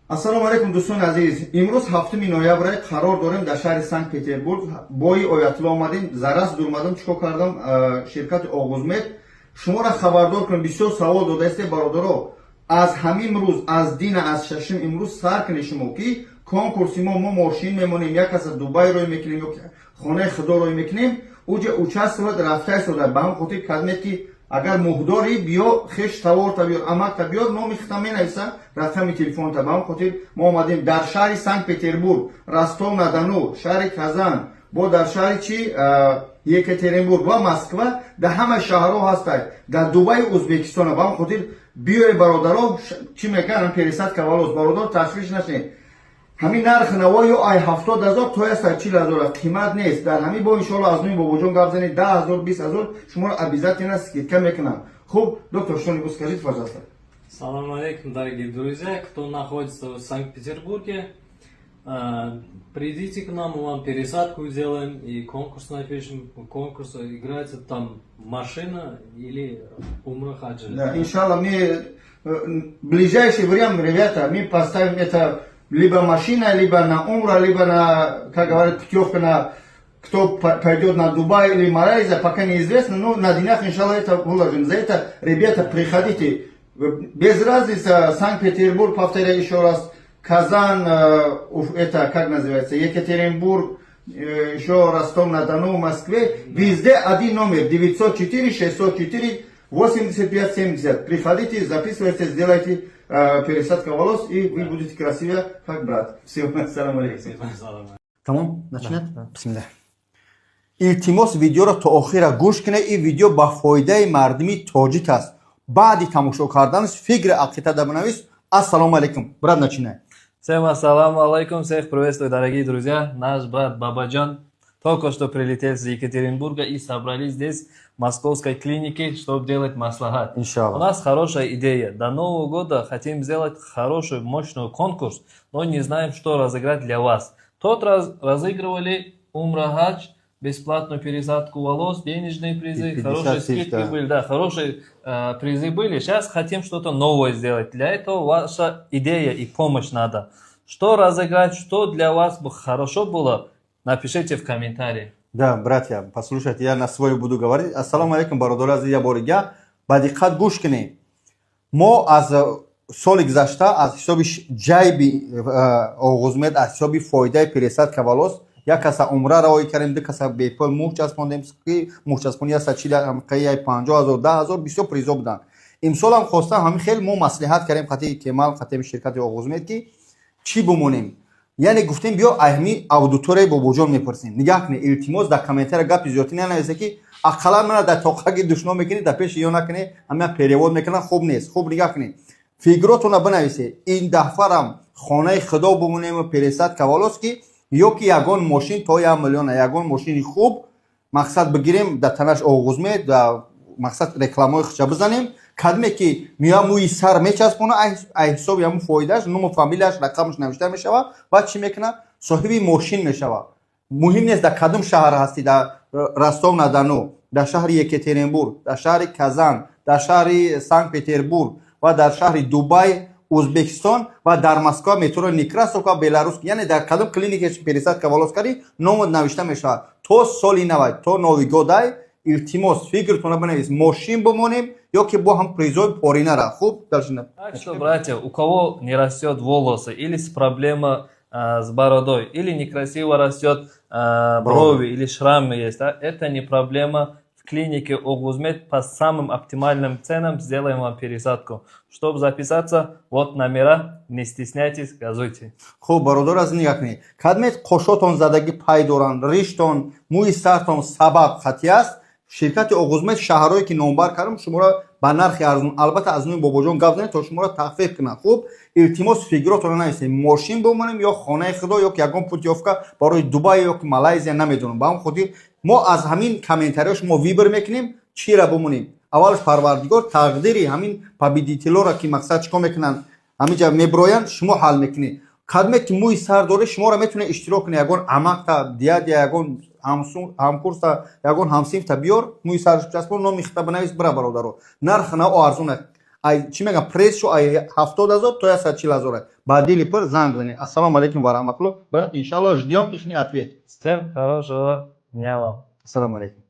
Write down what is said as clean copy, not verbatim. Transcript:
Ассалому алайкум, дӯстони азиз. Имрӯз 7 ноябр, қарор дорем дар шаҳри Санкт Петербург. Бои Оятулло омадем, зарас дурмадам. Чикор кардам? Ширкати Оғузмед шуморо хабардор кунем. Бисёр савол додаисте, бародаро. Аз ҳамин рӯз, аз дина, аз шашум имрӯз сар кунед шумо, ки конкурси мо мошин мемонем, як каса Дубай рой мекунем ё хонаи худо рой мекунем. Уҷа участвовать рафта истода. Ба ҳам хотир кадмед, ки агар муҳдорӣ, биё, хеш таворта биёр, амакта биёр, номи хита менависа, рақами телефонта. Ба ҳам хотир мо омадем дар шаҳри Санкт Петербург, Ростов на Дону, шаҳри Казан, бо дар шаҳри чи, Екатеринбург ва Москва, дар ҳама шаҳрҳо ҳастад, дар Дубаи Ӯзбекистона. Ба ҳам хотир биёе, бародаро. Чӣ мекунам? Пересадка волос, бародар, ташвиш нашед. Ҳамин нарх наво ё ай 70 000 то 140 000, қимат нест. Дар ҳамин бо, иншоалло, аз нуи Бобоҷон гап занед, 10 000, 20 000 шуморо обязательно скидка мекунам. Хуб, доктор, что-нибудь скажите, пожалуйста. Салам алейкум, дорогие друзья, кто находится в Санкт-Петербурге, придите к нам, мы вам пересадку сделаем и конкурс напишем. Конкурс играется там машина или умра, хаджи. Да, иншаллах, мы в ближайшее время, ребята, мы поставим это либо машина, либо на умра, либо на, как говорят, путевка на кто пойдет на Дубай или Малайзия, пока неизвестно, но на днях, иншаллах, это выложим. За это, ребята, приходите. Без разницы, Санкт-Петербург, повторяю еще раз, Казан, это, как называется, Екатеринбург, еще Ростов-на-Дону, Москве, везде один номер, 904 604 85 70. Приходите, записывайте, сделайте пересадка волос, и вы будете красивее, как брат. Всем ассаламу алейкум. Салам. Тамом, начинать? Бисмиллах. Илтимос, видеоро то охира гӯш кунед. Ин видео ба фоидаи мардуми тоҷик аст. Баъди тамошо карданаш фикри ақида бинавис. Ассалому алейкум, брат, начинай. Всем ассаламу алейкум, всех приветствую, дорогие друзья. Наш брат Бабаджан только что прилетел с Екатеринбурга и собрались здесь, в московской клинике, чтобы делать маслахат. Иншаллах. У нас хорошая идея. До Нового года хотим сделать хороший, мощный конкурс, но не знаем, что разыграть для вас. Тот раз разыгрывали умра, хадж, бесплатную пересадку волос, денежные призы, И 50 хорошие тысяч, скидки да. были, да, хорошие призы были. Сейчас хотим что-то новое сделать. Для этого ваша идея и помощь надо. Что разыграть, что для вас бы хорошо было, напишите в комментарии. Да, братья, послушайте, я на свой буду говорить. Ассалому алейкум, бародари азиз, я бори дига. Ба диққат гӯш кунед. Мо аз соли гузашта аз ҳисоби ҷайби Оғузмед, аз ҳисоби фоидаи пересадка волос як каса умра равоӣ кардем, ду каса бепул мӯй часпондем, ки мӯйчаспонӣ 140, 50 000, 10 000, бисёр призо буданд. Имсолам хостам ҳамин хел. Мо маслиҳат кардем қати Кемал, қати ширкати Оғузмед, ки чӣ бимонем. Яъне гуфтем, биё, ҳами аудиторияи Бобоҷон мепурсем. Нигаҳ кунед, илтимос, дар комментария гапи зиёдтӣ нанависе, ки ақаллан мана дар тоқаги душно мекунӣ, дар пеши ё накунӣ, ҳама перевод мекунан, хуб нест. Хуб, нигаҳ кунед, фикротона бинависе. Ин дафъарам хонаи худо бимонему пересадка волос, ки ё ки ягон мошин то 1 миллиона, ягон мошини хуб, мақсад, бигирем, дар танаш Оғузмед, дар мақсад рекламаҳои худша бизанем. Кадме ки меоя, мӯи сар мечаспона, ай ҳисоби ҳамун фоидааш нуму фамилияш, рақамаш навишта мешавад. Баъд чӣ мекунад? Соҳиби мошин мешавад. Муҳим нест, дар кадом шаҳр ҳастӣ: дар Ростов на Дону, дар шаҳри Екатеринбург, дар шаҳри Казан, дар шаҳри Санкт Петербург ва дар шаҳри Дубай, Ӯзбекистон ва дар Москва, метро Некрасовка, Беларус. Яъне дар кадом клинике пересадка волос кардӣ, номот навишта мешавад. То соли навай, то Новый годай, илтимос, фикртона бинавис: мошин бимонем ё ки бо ҳам призои поринара. Хуб, дальше. Так что, братья, у кого не растет волосы или с проблема с бородой, или некрасиво растет брови, или шрамы есть, да, это не проблема. В клинике Огузмед по самым оптимальным ценам сделаем вам пересадку. Чтобы записаться, вот номера, не стесняйтесь, газуйте. Хуб, бародар, аз нигоҳ кунед, кадмет қошотон задагӣ пай доранд, риштон, мӯи сартон сабаб хати аст. Ширкати Оғузмед, шаҳрҳое ки номбар кардам, шуморо ба нархи арзон, албатта, аз нӯи Бобоҷон гап занед, то шуморо тахфиф кунанд. Хуб, илтимос, фикротонро нависед: мошин бимонем ё хонаи худо, ё ки ягон путёвка барои Дубай ё ки Малайзия, намедонам. Ба ҳам хотир мо аз ҳамин комментариҳо шумо выбор мекунем, чира бимонем. Аввалаш, Парвардигор тақдири ҳамин победителоро, ки мақсад чикор мекунанд, ҳаминҷа меброянд, шумо ҳал мекунед. Кадме ки мӯи сар доред, шуморо метавонед иштирок кунед. Ягон амакта, дядя, ягон ҳамкурса, ягон ҳамсинфта биёр, мӯи сараш часпон, номи хита бинавис, бира. Бародаро, нарх на арзон. Ай чӣ мегам, прайсшу ай 70 000 то 140 000. Ба дили пур занг занед. Ассалому алайкум ва раҳматуллоҳ. Иншаллоҳ, ждём ихний ответ. Всем хорошего дня вам. Ассалому алайкум.